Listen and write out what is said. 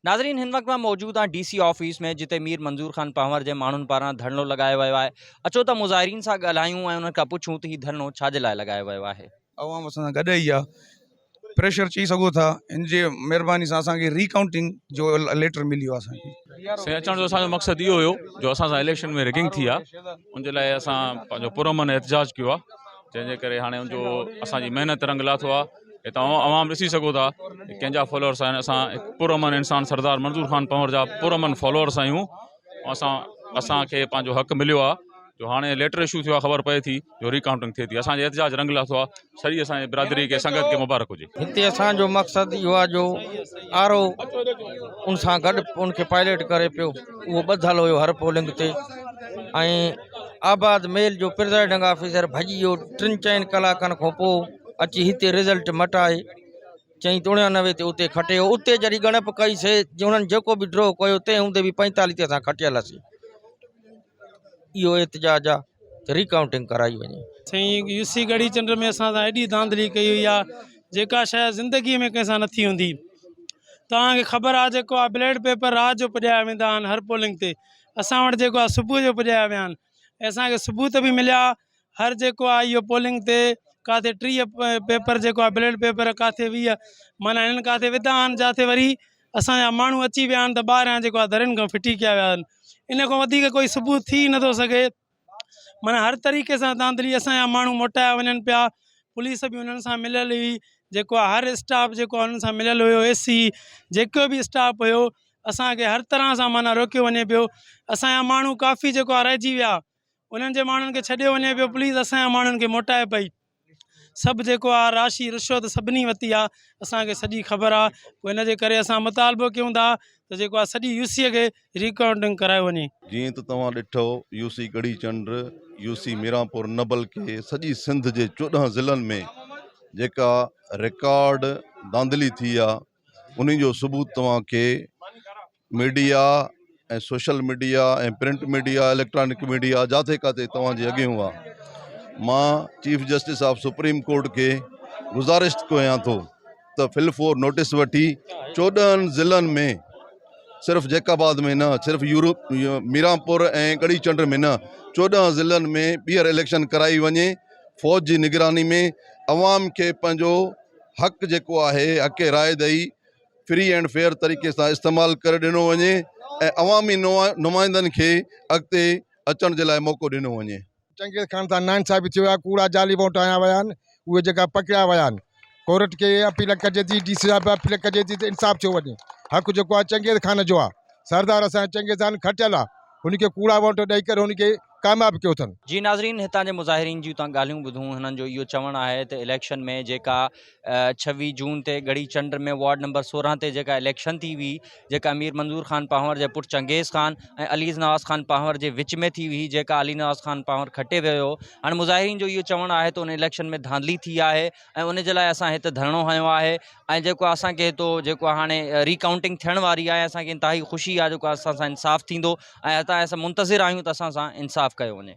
ناظرين هن وقت مان موجود آهيان ڊي سي آفيس ۾ جتي مير منظور خان پنهور جي ماڻهن پاران ڌرڻو لڳايو ويو آهي اچو ته مظاهرين سان ڳالهايون ۽ انهن کان پڇون ته هي ڌرڻو ڇا جي لاء لڳايو ويو آهي. عوام اسان سان گڏ ئي آ پريشر چئي سگهو ٿا ان جي مهرباني سان اسان کي ري ڪائونٽنگ جو ليٽر ملي ويو اسان کي. سائين اچڻ جو اسان جو مقصد اهو هيو جو اسان سان اليڪشن ۾ رگنگ ٿي آ ان جي لاء اسان پنهنجو پرامن احتجاج ڪيو آ جنهن جي ڪري هاڻي ان جو اسان جي محنت رنگ لاٿو آ هتان عوام ڏسي سگهو ٿا ڪنهن جا فالوورس آهن اسان هڪ پرامن انسان سردار منظور خان پنهور جا پرامن فالوورس آهيون اسان اسانکي پنهنجو حق مليو آهي جو هاڻي ليٽر اشو ٿيو آهي خبر پئي ٿي جو ريڪائونٽنگ ٿئي ٿي اسانجي احتجاج رنگ لاٿو آهي سڄي اسانجي برادري کي سنگت کي مبارڪ هجي. هتي اسان جو مقصد اهو آهي جو آر او ان سان گڏ ان کي پائليٽ ڪري پيو اهو ٻڌل هيو هر پولنگ تي ۽ آباد ميل جو پرزائيڊنگ آفيسر ڀڄي ويو ٽن چئن ڪلاڪن کان پوء اچي هتي رزلٽ مٽائي چئين ته 89 تي اتي کٽيو اتي جڏهن ڳڻپ ڪئي سي انهن جيڪو به ڊرو ڪيو تنهن هوندي به 45 تي اسان کٽيل هئاسين اهو احتجاج آ ته ريڪائونٽنگ ڪرائي وڃي. سائين يو سي ڳڙهي چنڊ ۾ اسان سان ايڏي ڌانڌلي ڪئي وئي آ جيڪا شايد زندگي ۾ ڪنهن سان نه ٿي هوندي توهان کي خبر آ جيڪو آ بليٽ پيپر رات جو پڄايا ويندا آهن هر پولنگ تي اسان وٽ جيڪو آ صبح جو پڄايا ويا آهن ۽ اسان کي ثبوت به مليا هر جيڪو آ اهو پولنگ تي ڪاٿي 30 پيپر جيڪو آ بليٽ پيپر ڪاٿي 20 معنيٰ هنن ڪاٿي وڌا آهن جاٿي وري اسان جا ماڻهو اچي ويا آهن ته ٻاهريان جيڪو آ درين کان ڦٽي ڪيا ويا آهن ان کان وڌيڪ ڪوئي ثبوت ٿي نٿو سگهي معنيٰ هر طريقي سان ڌانڌلي اسان جا ماڻهو موٽايا وڃن پيا پوليس به انهن سان مليل هئي جيڪو آ هر اسٽاف جيڪو آ انهن سان مليل هيو اي سي جيڪو به اسٽاف هيو اسان کي هر طرح سان معنيٰ روڪيو وڃي پيو اسان جا ماڻهو ڪافي جيڪو آ رهجي ويا انهن جي ماڻهن کي ڇڏيو وڃي پيو پوليس اسان جا ماڻهن کي موٽائي پئي سڀ جيڪو آ راشي رشوت سڀني وتي آ اسان کي سڄي خبر آ پوء ان جي ڪري اسان مطالبو ڪيون ٿا ته جيڪو آ سڄي يو سي کي ريڪائونٽنگ ڪرايو وڃي. جيئن ته توهان ڏٺو U C Garhi Chand, U C Miranpur نه بلڪه سڄي سنڌ جي 14 ضلعن ۾ جيڪا رڪارڊ ڌانڌلي ٿي آ انهي جو ثبوت توهان کي media ۽ social media ۽ print media electronic media جاٿي ڪاٿي توهان جي اڳيون آ مان chief justice of supreme court کي گذارش ڪيان ٿو ته فل فور نوٽس وٺي 14 ضلعن ۾ صرف جيڪب آباد ۾ نه صرف يورپ ميرانپور ۽ ڳڙهي چنڊ ۾ نه 14 ضلعن ۾ ٻيهر اليڪشن ڪرائي وڃي فوج جي نگراني ۾ عوام کي پنهنجو حق جيڪو آهي حق راء دهي فري اينڊ فيئر طريقي سان استعمال ڪري ڏنو وڃي ۽ عوامي نمائندن کي اڳتي اچڻ جي لاء موقعو ڏنو وڃي. چنگيز خان سان ناانصافي ٿيو آهي ڪوڙا جعلي ووٽ هنيا ويا آهن اهي جيڪا پڪڙيا ويا آهن ڪورٽ کي اپيل ڪجي ٿي ڊي سي صاحب اپيل ڪجي ٿي ته انصاف ٿيو وڃي حق جيڪو آهي چنگيز خان جو آهي سردار اسان جو چنگيز خان کٽيل آهي هن کي ڪوڙا ووٽ ڏئي ڪري هن کي ڪامياب ڪيو اٿن. جي ناظرين هتان جي مظاهرين جون تان ڳالهيون ٻڌون هنن جو اهو چوڻ آهي ته اليڪشن ۾ جيڪا 26 جون تي ڳڙهي چنڊ ۾ وارڊ نمبر 16 تي جيڪا اليڪشن ٿي هئي جيڪا مير منظور خان پنهور جي پٽ چنگيز خان ۽ علي نواز خان پنهور جي وچ ۾ ٿي هئي جيڪا علي نواز خان پنهور کٽي ويو هو هاڻي مظاهرين جو اهو چوڻ آهي ته ان اليڪشن ۾ ڌانڌلي ٿي آهي ۽ ان جي لاء اسان هت ڌرڻو هنيو آهي ۽ جيڪو اسان کي هتو جيڪو هاڻي ريڪائونٽنگ ٿيڻ واري آهي اسان کي انتهائي خوشي آهي جيڪو اسان سان انصاف ٿيندو ۽ هتان اسان منتظر آهيون ته اسان سان انصاف ڪيو وڃي.